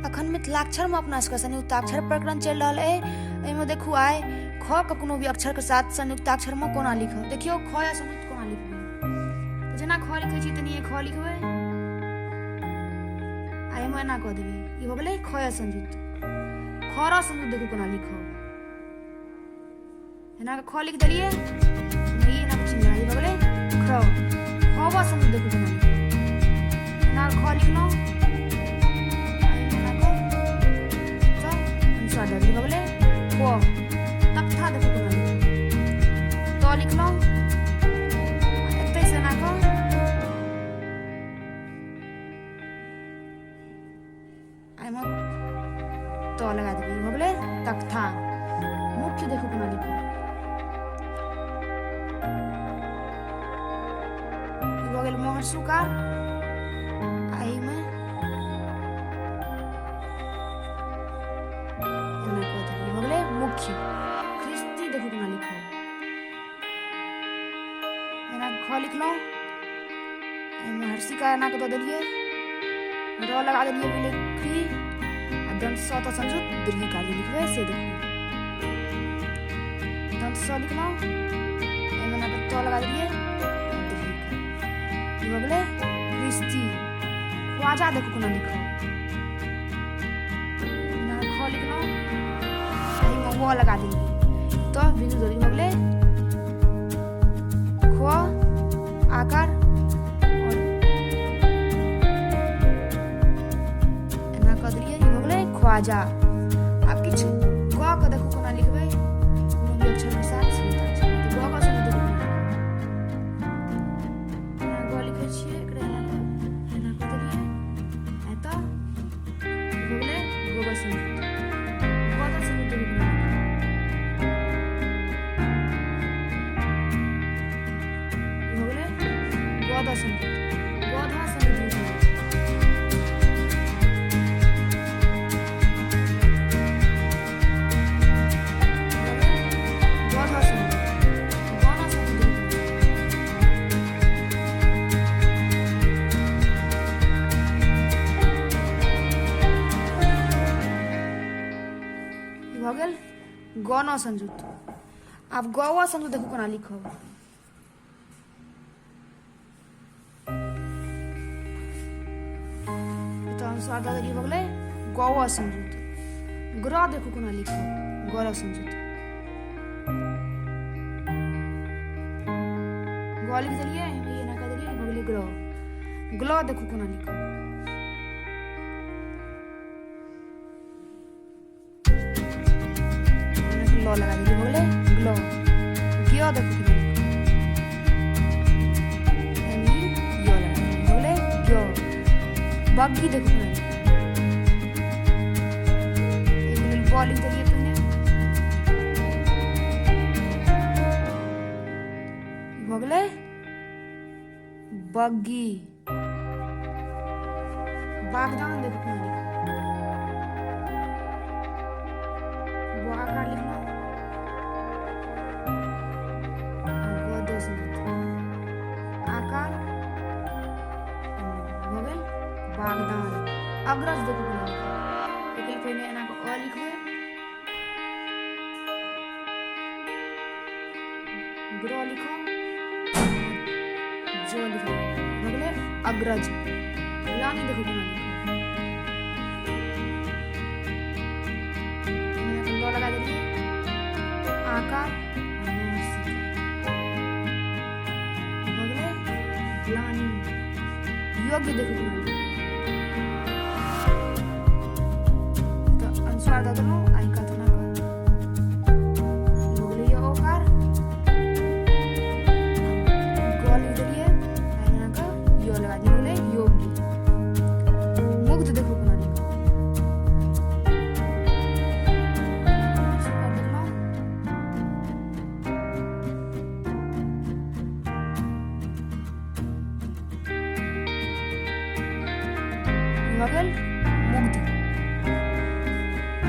अखन मिथिलाक्षरमे अपना सबके संयुक्ताक्षर प्रकरण चलि रहल अइ। एहिमे देखू आइ ख के कोनो भी अक्षरके साथ संयुक्ताक्षरमे कोना लिखब। देखियौ ख या संयुक्त कोना लिखबै। तऽ जेना ख लिखै छी तेनाहिए ख लिखबै आ एहिमे एना कऽ देबै। ई भऽ गेलै ख या संयुक्त। ख र संयुक्त देखू कोना लिखब। एना कऽ ख लिख देलियै, ई एना कऽ चिन्ह लगा भऽ गेलै ख। ख व संयुक्त देखू कोना लिखब। एना कऽ ख लिखलहुँ, एना कऽ सब अनुस्वार दऽ देलियै, भऽ गेलै ख। तकथा देखू कोना लिखब। त लिखलहुँ, एतहिसँ एना कऽ एहिमे त लगा देबै, भऽ गेलै तकथा। मुख्य देखू कोना लिखब। ई भऽ गेल महर्षुकार आ एहिमे एना कऽ देबै, भऽ गेलै मुख्य। ख्रिस्ती देखू कोना लिखब। एना ख लिखलहुँ, एहिमे हर्षिका एना कऽ दऽ देलियै, र लगा देलियै, भेलै ख्री। आ दंत स तऽ संयुक्त दीर्घिका जे लिखबै से देखू। दंत स लिखलहुँ, एहिमे एना कऽ त लगा देलियै, दीर्घिका। ई भऽ गेलै क्रिस्ती। ख्वाजा देखू कोना लिखब। एना ख लिखलहुँ, एहिमे व लगा देलियै, तऽ बिन्दु दऽ देलियै, भऽ गेलै ख आकार और एना कऽ देलियै, ई भऽ गेलै ख्वाजा। आब किछु ग के देखू कोना लिखबै। कोनो भी अक्षरके साथ संयुक्ताक्षर, तऽ ग के संयुक्त देखू कोना लिखबै। एना ग लिखै छियै, एकरा एना कऽ एना कऽ देलियै, एतऽ भऽ गेलै ग ग संयुक्त। ग द संयुक्त देखू कोना लिखबै। भऽ गेलै ग द संयुक्त। ग ध संयुक्त भऽ गेलै। ग ध संयुक्त। ग न संयुक्त देखू कोना। ई भऽ गेल ग न संयुक्त। आब ग व संयुक्त देखू कोना लिखब। तऽ अनुस्वार दऽ देलियै, भऽ गेलै ग व संयुक्त। ग्र देखू कोना लिखब। ग र संयुक्त। ग लिख देलियै, एहिमे एना कऽ देलियै, भऽ गेलै ग्र। ग्ल देखू कोना लिखब। ल लगा देलियै, भऽ गेलै ग्ल। ज्ञ देखू कोना लिखब। एहिमे ई य लगा देलियै, भऽ गेलै ज्ञ। बग्गी देखू कोना लिखब। एहिके लेल ब लिख देलियै पहिने, ई भऽ गेलै बग्गी। बागदान देखू कोना लिखब। ब आकार लिखलहुँ, ग दस आकार, भऽ गेल बागदान। अग्रज देखू कोना लिखब। एहिके लेल पहिने एना कऽ अ लिखबै, ग्र लिखब, ज लिखब, भऽ गेलै अग्रज। ग्लानि देखू कोना लिखब। ल लगा देलियै, आकार, भऽ गेलै ग्लानि। योग्य देखू कोना लिखब। तऽ अनुस्वार दऽ देलहुँ आ ई कात एना कऽ भऽ गेलै य ओकार। ग लिख देलियै आ एना कऽ य लगा दियै, भऽ गेलै योग्य। मुग्ध देखू कोना लिखब। सुकर देखलहुँ। भऽ गेल